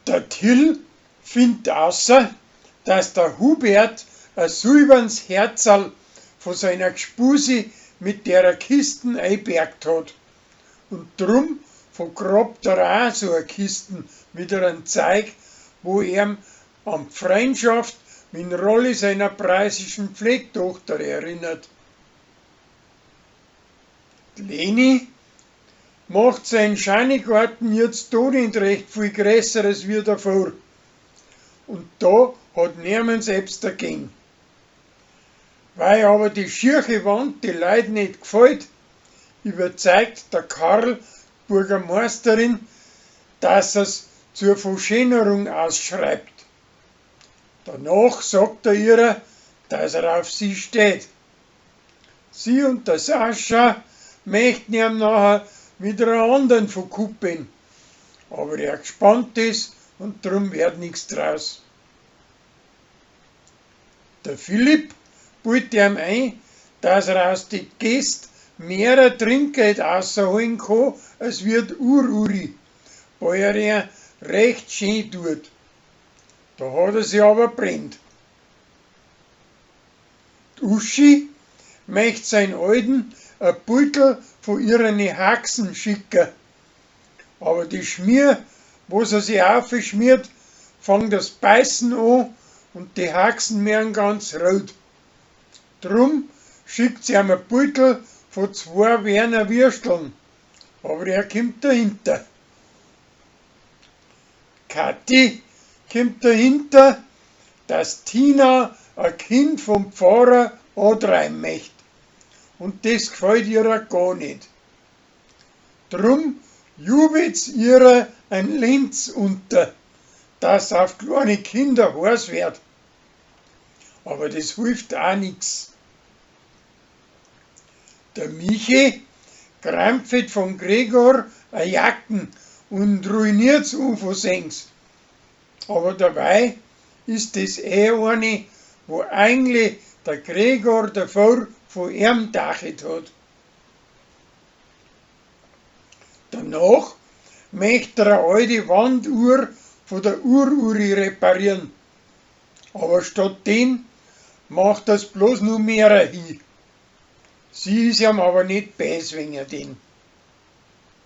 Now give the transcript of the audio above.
Der Till findt außer, dass der Hubert a silberns Herzerl von seiner Gspusi mit derer Kisten einbergt hat. Und drum vergrabt er auch so a Kisten mit einem Zeug, wo ihm an Freundschaft mit Rolli seiner preußischen Pflegtochter erinnert. Die Leni macht seinen Schanigarten jetzt doch nicht recht viel Größeres wie davor. Und da hat niemand selbst dagegen. Weil aber die schiere Wand die Leuten nicht gefällt, überzeugt der Karl die Bürgermeisterin, dass er's zur Verschönerung ausschreibt. Danach sagt er ihr, dass er auf sie steht. Sie und der Sascha möchten ihm nachher mit einer anderen verkuppeln, aber er gespannt ist und drum wird nix draus. Der Philipp bildet ihm ein, dass er aus die Gäst mehrer Trinkgeld rausholen kann, als wird Ururi, weil er ihr recht schön tut. Da hat er sich aber brennt. Die Uschi möchte sein Alten ein Beutel von ihren Haxen schicken. Aber die Schmier, wo sie sich aufschmiert, fängt das Beißen an und die Haxen werden ganz rot. Drum schickt sie ihm ein Beutel von 2 Werner Würsteln, aber er kommt dahinter. Kathi kommt dahinter, dass Tina ein Kind vom Pfarrer antreiben möchte. Und das gefällt ihr gar nicht. Drum jubelt's ihr ein Lenz unter, dass auf kleine Kinder heiß wird. Aber das hilft auch nix. Der Michi krampft von Gregor a Jacken und ruiniert's unversehens. Aber dabei ist das eh eine, wo eigentlich der Gregor davor von ihm dachet hat. Danach möchte er eine alte Wanduhr von der Ururi reparieren. Aber statt den macht er's bloß nur mehrer hin. Sie ist ihm aber nicht bös wegen den.